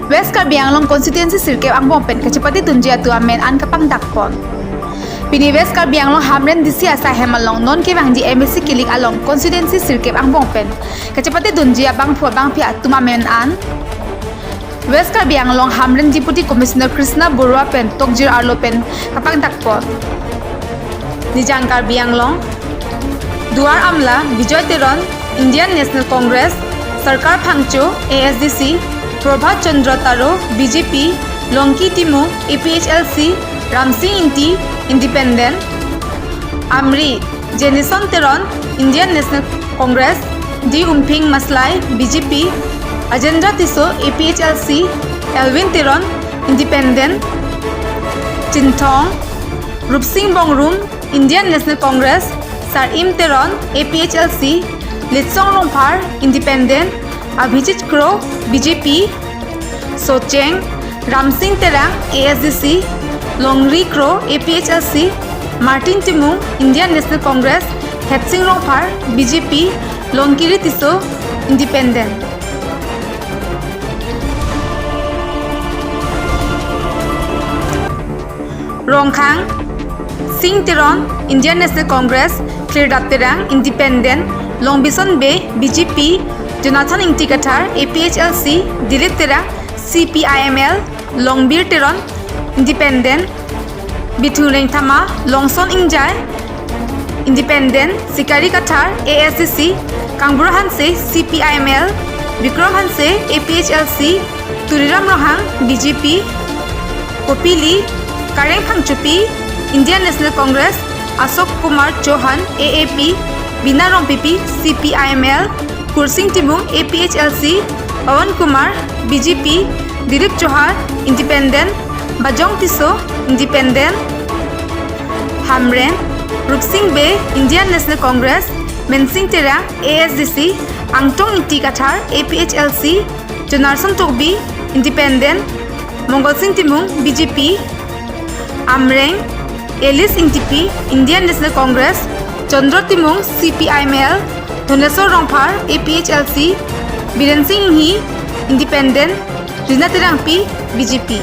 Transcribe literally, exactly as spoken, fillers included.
West Karbi Anglong constituency sirkep angbong pen kachepate dunji atum amen an kapangdak pon. Pini West Karbi Anglong Hamren D C asai hem along non kevangji M A C kilik along constituency sirkep angbong pen kachepate dunji abangphu abangphi atum amen an West Karbi Anglong Hamren Deputy Commissioner Krishna Borua pen tokjir arlo pen kapangdak pon. Nijang Karbi Anglong, Duar Amla Bijoy Teron, Indian National Congress, Sarkar Phangcho, A S D C, Prabhat Chandra Taro, B J P, Longki Timung, A P H L C, Ramsing Ingti, Independent, Amri, Jenison Teron, Indian National Congress, D Umphing Maslai, B J P, Ajendra Tisso, A P H L C, Elwin Teron, Independent, Chinthong, Rupsing Bongrung, Indian National Congress, Sarim Teron, A P H L C, Litsong Rongphar, Independent, Abhijit Kro, B J P, Socheng, Ramsing Terang, A S D C, Longri Kro, A P H L C, Martin Timung, Indian National Congress, Hetsing Rongphar, B J P, Longkiri Tisso, Independent. Rongkhang, Sing Teron, Indian National Congress, Klirdap Terang, Independent, Longbison Bey, B J P, Jonathan Ingti Kathar, A P H L C, Dilip Terang, C P I M L, Longbir Teron, Independent, Bithung Rengthama, Longson Ingjai, Independent, Sikari Kathar, A S D C, Kangbura Hanse, C P I M L, Bikram Hanse, A P H L C, Tuliram Ronghang, B J P, Kopili, Kareng Phangchopi, Indian National Congress, Ashok Kumar Chauhan, A A P, Bina Rongpipi, C P I M L, Kursing Timung, A P H L C, Pawan Kumar, B J P, Dilip Chauhan, Independent, Bajong Tisso, Independent, Hamren, Rupsing Bey, Indian National Congress, Mensing Terang, A S D C, Angtong Ingti Kathar, A P H L C, Jonarson Tokbi, Independent, Mongol Sing Timung, B J P, Amreng, Alice Ingtipi, Indian National Congress, Chandra Timung, C P I M L, Dhoneswar Rongphar, A P H L C, Biren Sing Inghi, Independent, Rina Terangpi, B J P.